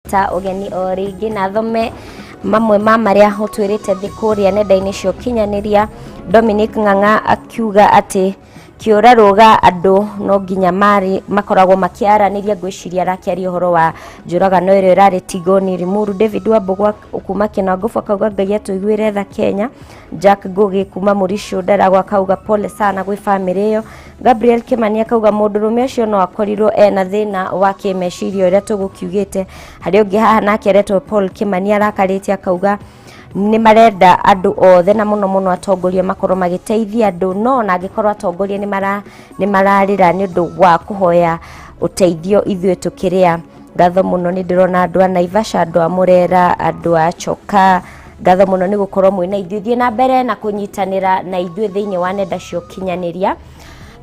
Ta ũgeni o rĩngĩ na thome mamwe ma marĩa ũtwĩrĩte thĩ kũrĩa nenda-inĩ cia ũkinyanĩria. Dominic Ng'ang'a akiuga atĩ kĩũra rũga andũ no nginya marĩ makoragwo makĩaranĩria, ngwĩciria arakĩaria ũhoro wa njũragano ĩrĩa ĩrarĩ Tigoni Limuru. David Wambũgwa kuma Kĩnangobu akauga Ngai atũiguĩre tha Kenya. Jack Ngugi kuma Mũricũ Ndaragwa akauga pole sana gwĩ famĩlĩ ĩyo. Gabriel Kimani akauga mũndũrũme ũcio no akorirwo ena thĩna wa kĩmeciria ũrĩa tũgũkiugĩte. Harĩ ũngĩ haha nake aretwo Paul Kimani arakarĩte akauga nĩ marenda andũ othe na mũno mũno atongoria makorwo magĩteithia andũ, no ona angĩkorwo atongoria nĩ mararĩra nĩ ũndũ wa kũhoya ũteithio, ithuĩ tũkĩrĩa. Ngatho mũno, nĩ ndĩrona andũ a Naivasha, andũ a Mũrera, andũ a Choka, ngatho mũno nĩ gũkorwo mwĩna ithuĩ. Thiĩ na mbere na kũnyitanĩra na ithuĩ thĩinĩ wa nenda cia ũkinyanĩria.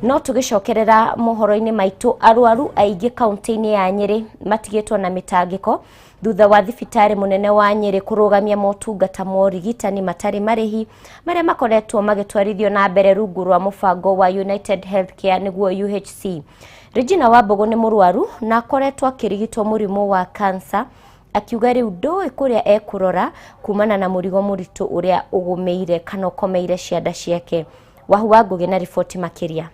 No tũgĩcokerera mohoro-inĩ maitũ, arwaru aingĩ kaunti-inĩ ya Nyĩrĩ matigĩtwo na mĩtangĩko thutha wa thibitarĩ mũnene wa Nyĩrĩ kũrũgamia motungata ma ũrigitani matarĩ marĩhi marĩa makoretwo magĩtwarithio na mbere rungu rwa mũbango wa United Healthcare, nĩguo UHC. Regina Wambũgũ nĩ mũrwaru na akoretwo akĩrigitwo mũrimũ wa cancer, akiuga rĩu ndũĩ kũrĩa ekũrora kumana na mũrigo mũritũ ũrĩa ũgũmĩire kana ũkomeire cianda ciake. Wahu wa Ngũgĩ na riboti makĩria.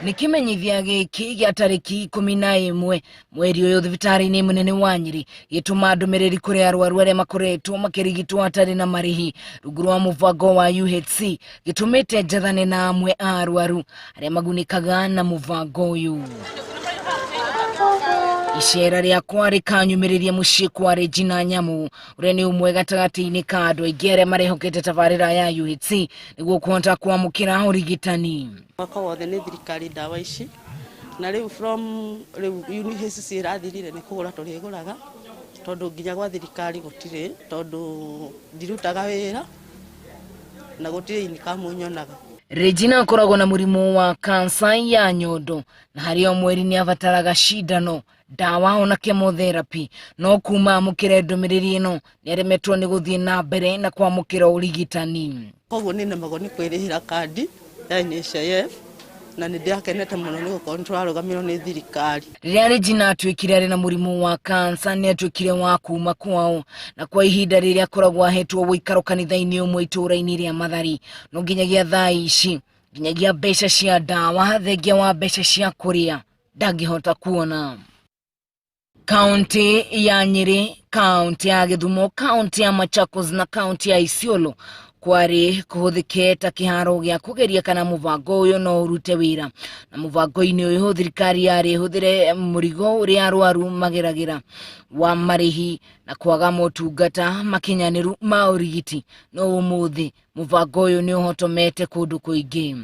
Nĩ kĩmenyithia gĩkĩ gĩa tarĩki 11 mweri ũyũ thibitarĩ-inĩ mũnene wa Nyĩrĩ gĩtũma ndũmĩrĩri kũrĩ arwaru arĩa makoretwo makĩrigitwo hatarĩ na marĩhi rungu rwa mũbango wa UHC, gĩtũmĩte njathane na amwe a arwaru arĩa magunĩkaga na mũbango ũyũ. Icera rĩakwa rĩkanyumĩrĩria mũciĩ kwa Regina Nyamu, ũrĩa nĩ ũmwe gatagatĩ-inĩ ka andũ aingĩ arĩa marehokete tabarĩra ya UHC nĩguo kũhota kwamũkĩra ũrigitani. Mwaka wothe nĩ thirikari ndawa ici, na rĩu from rĩu UHC ĩrathirire, nĩ kũgũra tũrĩgũraga, tondũ nginya gwa thirikari gũtirĩ, tondũ ndirutaga wĩra na gũtirĩ income nyonaga. Regina akoragwo na mũrimũ wa kansa ya nyondo na harĩ o mweri nĩ abataraga cindano, ndawa ona chemotherapy, no kuma amũkĩre ndũmĩrĩri ĩno nĩ aremetwo nĩ gũthiĩ na mbere na kwamũkĩra ũrigitani. Koguo nĩ nemagwo nĩ kwĩrĩhĩra kandi ya NHIF, na nĩ ndĩrakenete mũno nĩ gũkorwo nĩ tũrarũgamĩrwo nĩ thirikari. Rĩrĩa Regina atuĩkire arĩ na mũrimũ wa kansa, nĩ atuĩkire wa kuma kwao, na kwa ihinda rĩrĩa akoragwo ahetwo ũikaro kanitha-inĩ ũmwe itũũra-inĩ rĩa Mathari, no nginyagia thaa ici, nginyagia mbeca cia ndawa, thengia wa mbeca cia kũrĩa, ndangĩhota kuona. Kaunti ya Nyĩrĩ, kaunti ya Gĩthumo, kaunti ya Machakos na kaunti ya Isiolo kwarĩ kũhũthĩke ta kĩharo gĩa kũgeria kana mũbango ũyũ no ũrute wĩra. Na mũbango-inĩ ũyũ thirikari yarĩ ĩhũthĩre mũrigo ũrĩa arwaru mageragĩra wa marĩhi na kwaga motungata makinyanĩru ma ũrigiti, no ũmũthĩ mũbango ũyũ nĩ ũhotomete kũndũ kũingĩ.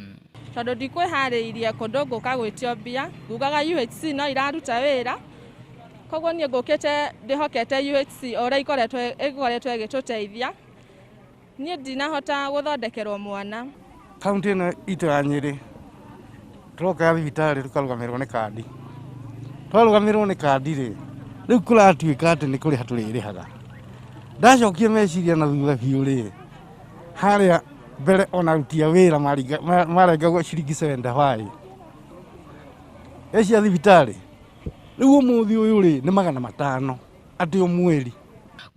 Tondũ ndikwĩharĩirie kũndũ ngũka gwĩtio mbia, ngugaga UHC no iraruta wĩra, koguo niĩ ngũkĩte ndĩhokete UHC o ũrĩa ĩkoretwo ĩgĩtũteithia. Niĩ ndinahota gũthondekerwo mwana. Kaunti ĩno itũ ya Nyĩrĩ, tũroka thibitarĩ tũkarũgamĩrĩrwo nĩ kandi. Twarũgamĩrĩrwo nĩ kandi rĩ, rĩu kũratuĩka atĩ nĩ kũrĩha tũrĩrĩhaga. Ndacokia meciria na thutha biũ rĩ, harĩa mbere ona aruti a wĩra marengagwo ciringi 75 cia thibitarĩ, rĩu ũmũthĩ ũyũ rĩ, nĩ 500 atĩ o mweri.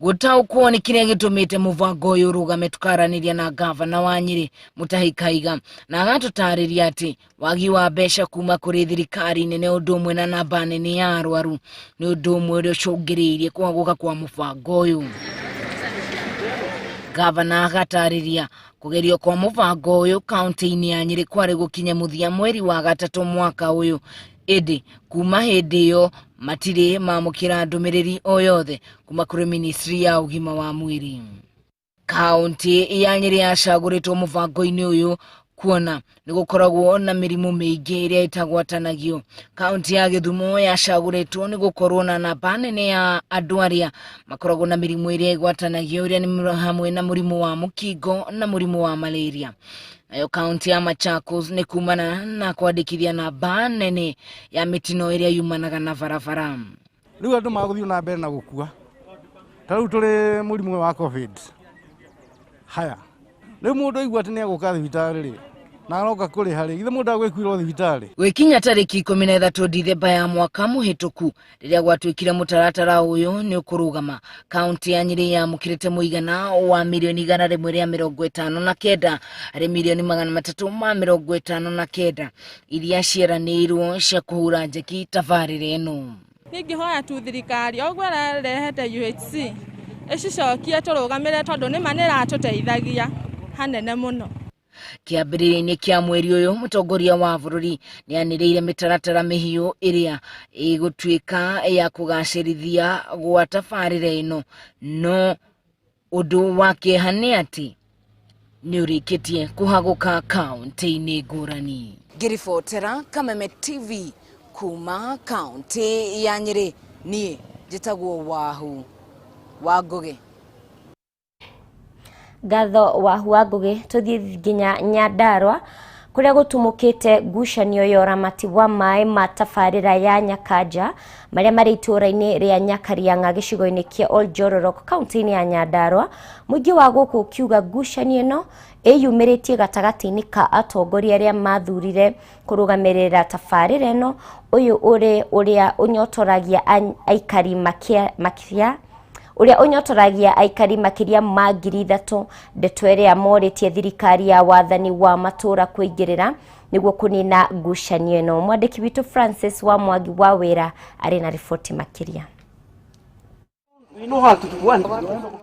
Gũtaũkwo nĩ kĩrĩa gĩtũmĩte mũbango ũyũ ũrũgame, tũkaranĩria na gavana wa Nyĩrĩ Mutahi Kaiga, na agatũtarĩria atĩ wagi wa mbeca kuma kũrĩ thirikari nene ũndũ ũmwe na namba nene ya arwaru nĩ ũndũ ũmwe ũrĩa ũcũngĩrĩirie kũhagũka kwa mũbango ũyũ. Gavana agatarĩria kũgerio kwa mũbango ũyũ kaunti-inĩ ya Nyĩrĩ kwarĩ gũkinya mũthia mweri wa gatatũ mwaka ũyũ, ĩndĩ kuma hĩndĩ ĩyo matirĩ mamũkĩra ndũmĩrĩri o yothe kuma kũrĩ ministry ya ũgima wa mwĩrĩ. Kaunti ya Nyĩrĩ yacagũrĩtwo mũbango-inĩ ũyũ kuona nĩ gũkoragwo na mĩrimũ mĩingĩ ĩrĩa ĩtagwatanagio. Kaunti ya Gĩthumo yacagũrĩtwo nĩ gũkorwo na namba nene ya andũ arĩa makoragwo na mĩrimũ ĩrĩa ĩgwatanagio, ĩrĩa nĩ hamwe na mũrimũ wa mũkingo na mũrimũ wa malaria. Nayo kaunti ya Machakos nĩ kumana na kwandĩkithia namba nene ya mĩtino ĩrĩa yumanaga na barabara. Rĩu andũ magũthiĩ na mbere na gũkua, ta rĩu tũrĩ mũrimũ wa COVID. Haya, rĩu mũndũ aigua atĩ nĩ egũka thibitarĩ rĩ, Na aroka kũrĩha rĩ, githĩ mũndũ agwĩkuĩrwo thibitarĩ? Gwĩkinya tarĩki 13 Dithemba ya mwaka mũhĩtũku rĩrĩa gwatuĩkire mũtaratara ũyũ nĩ ũkũrũgama, kaunti ya Nyĩrĩ yamũkĩrĩte mũigana wa mirioni 159 harĩ mirioni 359 iria cieranĩirwo cia kũhura njeki tabarĩra ĩno. Ningĩhoya tu thirikari o ũguo ĩrarehete UHC ĩcicokie tũrũgamĩre tondũ nĩma nĩ ĩratũteithagia hanene mũno. Kĩambĩrĩria-inĩ kĩa mweri ũyũ mũtongoria wa bũrũri nĩanĩrĩire mĩtaratara mĩhiũ ĩrĩa ĩgũtuĩka ya kũgacĩrithia gwa tabarĩra ĩno, no ũndũ wa kĩeha nĩ atĩ nĩ ũrĩkĩtie kũhagũka kaunti-inĩ ngũrani. Ngĩribotera Kameme TV kuma kaunti ya Nyĩrĩ, niĩ njĩtagwo Wahu wa Ngũgĩ. Ngatho Wahu wa Ngũgĩ. Tũthiĩ nginya Nyandarua kũrĩa gũtumũkĩte ngucanio ya ũramati wa maĩ ma tabarĩra ya Nyakanja marĩa marĩ itũũra-inĩ rĩa Nyakariang'a gĩcigo-inĩ kĩa Oljororok kaunti-inĩ ya Nyandarua. Mũingĩ wa gũkũ ũkiuga ngucanio ĩno ĩyumĩrĩtie gatagatĩ-inĩ ka atongoria arĩa mathurire kũrũgamĩrĩra tabarĩra ĩno, ũyũ ũrĩ ũrĩa ũnyotoragia aikari makĩria ũrĩa ũnyotoragia aikari makĩria ma 3,000, ndeto ĩrĩa morĩtie thirikari ya wathani wa matũũra kũingĩrĩra nĩguo kũnina ngucanio ĩno. Mwandĩki witũ Francis wa Mwangi wa wĩra arĩ na riboti makĩria.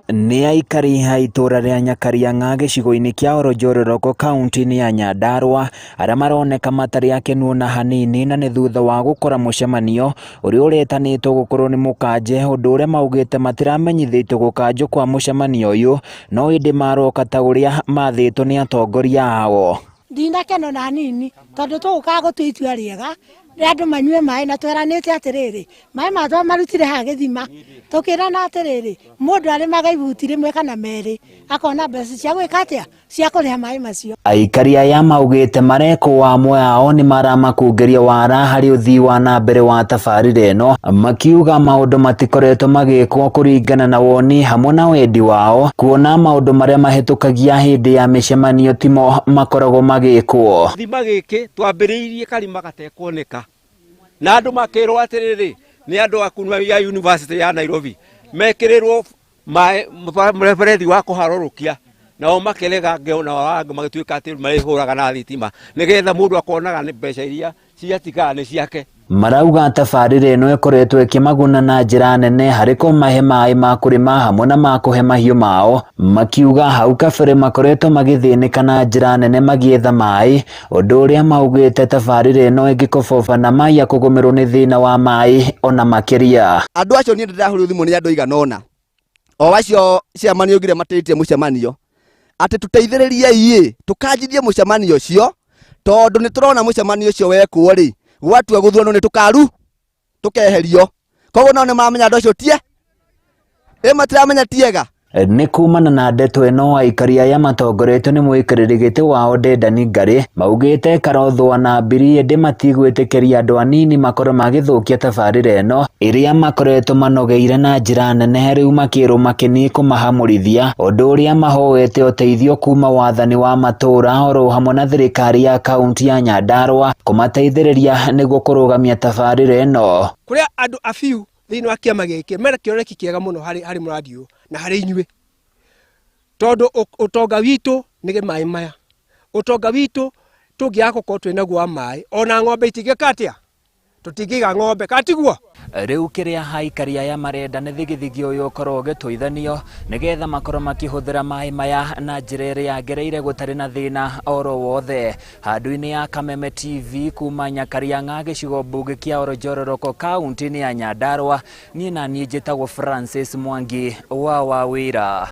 Nĩ aikari a itũũra rĩa Nyakariang'a gĩcigo-inĩ kĩa Oronjororoko kaunti-inĩ ya Nyandarua arĩa maroneka matarĩ akenu ona hanini, na nĩ thutha wa gũkora mũcemanio ũrĩa ũretanĩtwo gũkorwo nĩ mũkanje, ũndũ ũrĩa maugĩte matiramenyithĩtio gũkanjwo kwa mũcemanio ũyũ, no ĩndĩ maroka ta ũrĩa mathĩtwo nĩ atongoria ao. Ndinakeno na hanini tondũ tũgũkaga gũtua itua rĩega rĩa andũ manyue maĩ, na tweranĩte atĩrĩrĩ maĩ ma twamarutire haha gĩthima, tũkĩrana atĩrĩrĩ mũndũ arĩmaga ibuti rĩmwe kana merĩ akona mbeca cia gwĩka atĩa cia kũrĩha maĩ macio. Aikari aya maugĩte marekwo amwe ao nĩ maramakungĩria wara harĩ ũthii wa na mbere wa tabarĩra ĩno, makiuga maũndũ matikoretwo magĩkwo kũringana na woni hamwe na wendi wao, kuona maũndũ marĩa mahĩtũkagia hĩndĩ ya mĩcemanio timo makoragwo magĩkwo. Gĩthima gĩkĩ twambĩrĩirie karima gatekuoneka na andũ makĩrwo atĩrĩrĩ nĩ andũ a kuma ya University ya Nairobi mekĩrĩrwo maĩ mũberethi wa kũharũrũkia, nao makĩrega ngeo na wangĩ magĩtuĩka atĩ marĩhũraga na thitima nĩgetha mũndũ akonaga nĩ mbeca iria ciatigara nĩ ciake. Marauga tabarĩra ĩno ĩkoretwo ĩkĩmaguna na njĩra nene harĩ kũmahe maĩ ma kũrĩma hamwe na ma kũhe mahiũ mao, makiuga hau kabere makoretwo magĩthĩnĩka na njĩra nene magĩetha maĩ, ũndũ ũrĩa maugĩte tabarĩra ĩno ĩngĩkoboba na maiya kũgũmĩrwo nĩ thĩna wa maĩ ona makĩria. Andũ acio niĩ ndĩrahũrirwo thimũ nĩ andũ aigana ũna, o acio ciamanio ngire matĩtie mũcemanio atĩ tũteithĩrĩriei tũkanjithie mũcemanio ũcio, tondũ nĩ tũrona mũcemanio ũcio wekwo rĩ gwatua gũthurano nĩ tũkaru tũkeherio, koguo nao nĩ maramenya andũ acio tie ĩ matiramenya tiega. Nĩ kumana na ndeto ĩno aikari aya matongoretio nĩ mũikarĩri gĩtĩ wao Dedan Ngari maugĩte karothwa na mbiri ĩndĩ matigwĩtĩkĩria andũ anini makorwo magĩthũkia tabarĩra ĩno ĩrĩa makoretwo manogeire na njĩra nene, rĩu makĩrwo makĩni kũmahamũrithia, ũndũ ũrĩa mahoete ũteithio kuma wathani wa matũũra oro hamwe na thirikari ya kaunti ya Nyandarua kũmateithĩrĩria nĩguo kũrũgamia tabarĩra ĩno. Kũrĩa andũ abiu thĩinĩ wa kĩama gĩkĩ mena kĩoneki kĩega mũno harĩ mũradi ũyũ na harĩ inyuĩ, tondũ ũtonga witũ nĩ maĩ maya, ũtonga witũ tũngĩaga gũkorwo twĩ naguo wa maĩ ona ng'ombe itingĩka atĩa, tũtingĩiga ng'ombe katiguo. Rĩu kĩrĩa aikari aya marenda nĩ thigithigi ũyũ ũkorwo ũgĩtũithanio nĩgetha makorwo makĩhũthĩra maĩ maya na njĩra ĩrĩa yagĩrĩire gũtarĩ na thĩna oro wothe. Handũ-inĩ ya Kameme TV kuma Nyakariang'a gĩcigo mbunge kĩa Oronjororoko kaunti-inĩ ya Nyandarua, niĩ na niĩ njĩtagwo Francis Mwangi wa Wawĩra.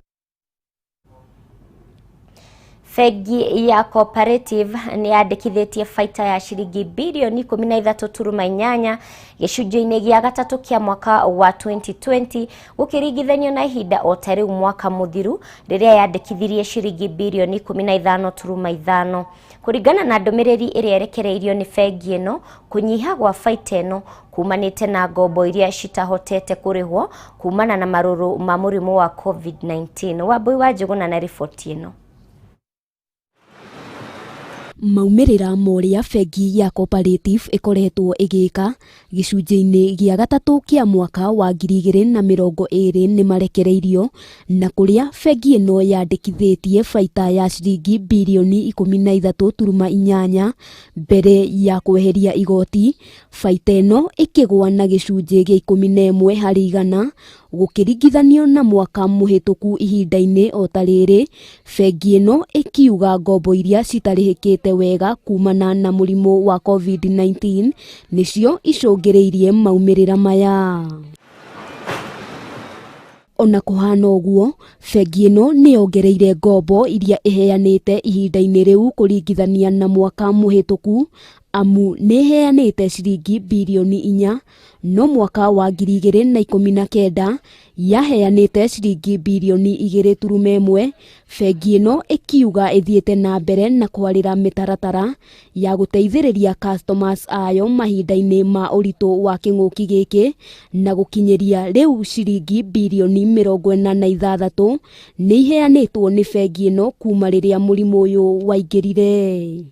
Bengi ya Cooperative nĩ yandĩkithĩtie baita ya ciringi birioni 13.8 gĩcunjĩ-inĩ gĩa gatatũ kĩa mwaka wa 2020 gũkĩringithanio na ihinda o ta rĩu mwaka mũthiru rĩrĩa yandĩkithirie ciringi birioni 15.5. Kũringana na ndũmĩrĩri ĩrĩa ĩrekereirio nĩ bengi ĩno, kũnyiha gwa baita ĩno kumanĩte na ngombo iria citahotete kũrĩhwo kumana na marũrũ ma mũrimũ wa COVID-19. Wambui wa Njũgũna na riboti ĩno. Maumĩrĩra ma ũrĩa bengi ya Cooperative ĩkoretwo ĩgĩka gĩcunjĩ-inĩ gĩa gatatũ kĩa mwaka wa 2020 nĩ marekereirio, na kũrĩa bengi ĩno yandĩkithĩtie baita ya ciringi birioni 13.8 mbere ya kweheria igoti, baita ĩno ĩkĩgũa na gĩcunjĩ gĩa 11 harĩ igana gũkĩringithanio na mwaka mũhĩtũku ihinda-inĩ o ta rĩrĩ, bengi ĩno ĩkiuga ngombo iria citarĩhĩkĩte wega kumana na mũrimũ wa COVID-19 nĩcio icũngĩrĩirie maumĩrĩra maya. Ona kũhana ũguo, bengi ĩno nĩ yongereire ngombo iria ĩheanĩte ihinda-inĩ rĩu kũringithania na mwaka mũhĩtũku, amu nĩ ĩheanĩte ciringi birioni 4, no mwaka wa 2019 yaheanĩte ciringi birioni 2.1. Bengi ĩno ĩkiuga ĩthiĩte na mbere na kwarĩra mĩtaratara ya gũteithĩrĩria customers ayo mahinda-inĩ ma ũritũ wa kĩng'ũki gĩkĩ, na gũkinyĩria rĩu ciringi birioni 46 nĩ iheanĩtwo nĩ bengi ĩno kuma rĩrĩa mũrimũ ũyũ waingĩrire.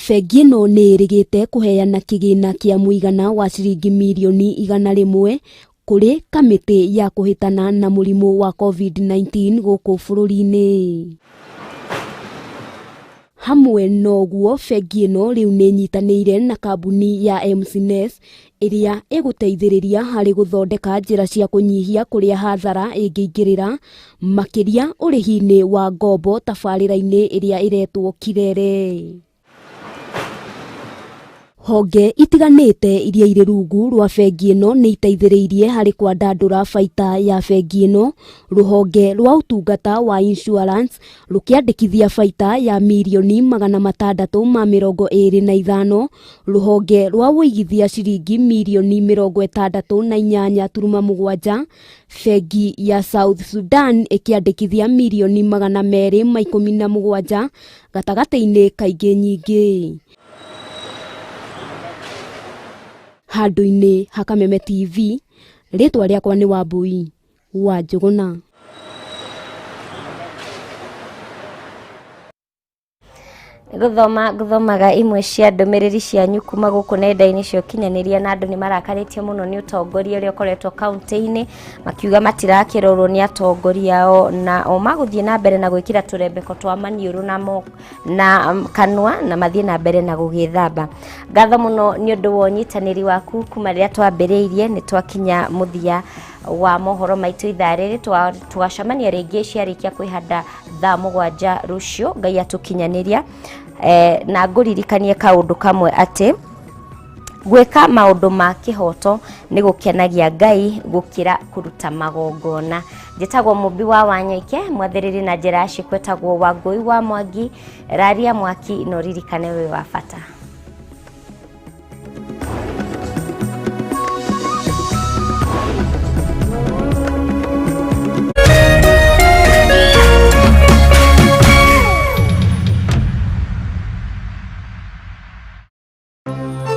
Bengi ĩno nĩ ĩrĩgĩte kũheana kĩgĩna kĩa mũigana wa ciringi mirioni 100 kũrĩ kamĩtĩ ya kũhĩtana na mũrimũ wa COVID-19 gũkũ bũrũri-inĩ. Hamwe noguo, bengi ĩno rĩu nĩ ĩnyitanĩire na kambuni ya MCNES ĩrĩa ĩgũteithĩrĩria harĩ gũthondeka njĩra cia kũnyihia kũrĩa hathara ĩngĩingĩrĩra makĩria ũrĩhi-inĩ wa ngombo tabarĩra-inĩ ĩrĩa ĩretwo Kirere. Honge itiganĩte iria irĩ rungu rwa bengi ĩno nĩ iteithĩrĩirie harĩ kwandandũra baita ya bengi ĩno, rũhonge rwa ũtungata wa insurance rũkĩandĩkithia baita ya mirioni 625, rũhonge rwa ũigithia ciringi mirioni 68.7, bengi ya South Sudan ĩkĩandĩkithia mirioni 217 gatagatĩ-inĩ kaingĩ nyingĩ. Handũ-inĩ ha Kameme TV, rĩtwa rĩakwa nĩ Wambui wa Njũgũna. Gũthoma ngũthomaga imwe cia ndũmĩrĩri cianyu kuma gũkũ nenda-inĩ cia ũkinyanĩria, na andũ nĩ marakarĩtio mũno nĩ ũtongoria ũrĩa ũkoretwo kaunti-inĩ, makiuga matirakĩrorwo nĩ atongoria ao, na o magũthiĩ na mbere na gwĩkĩra tũrembeko twa maniũrũ na na kanua, na mathiĩ na mbere na gũgĩthamba. Ngatho mũno nĩ ũndũ wa ũnyitanĩri waku kuma rĩrĩa twambĩrĩirie, nĩ twakinya mũthia wa mohoro maitũ ithaa rĩrĩ. Tũgacemania rĩngĩ ciarĩkia kwĩhanda thaa 7 rũciũ, Ngai atũkinyanĩria. Na ngũririkanie kaũndũ kamwe atĩ gwĩka maũndũ ma kĩhoto nĩ gũkenagia Ngai gũkĩra kũruta magongona. Njĩtagwo Mũmbi wa Wanyoike, mwathĩrĩri na njĩra ya ciĩko etagwo Wangũi wa Mwangi. Raria mwaki na ũririkane wĩ wa bata.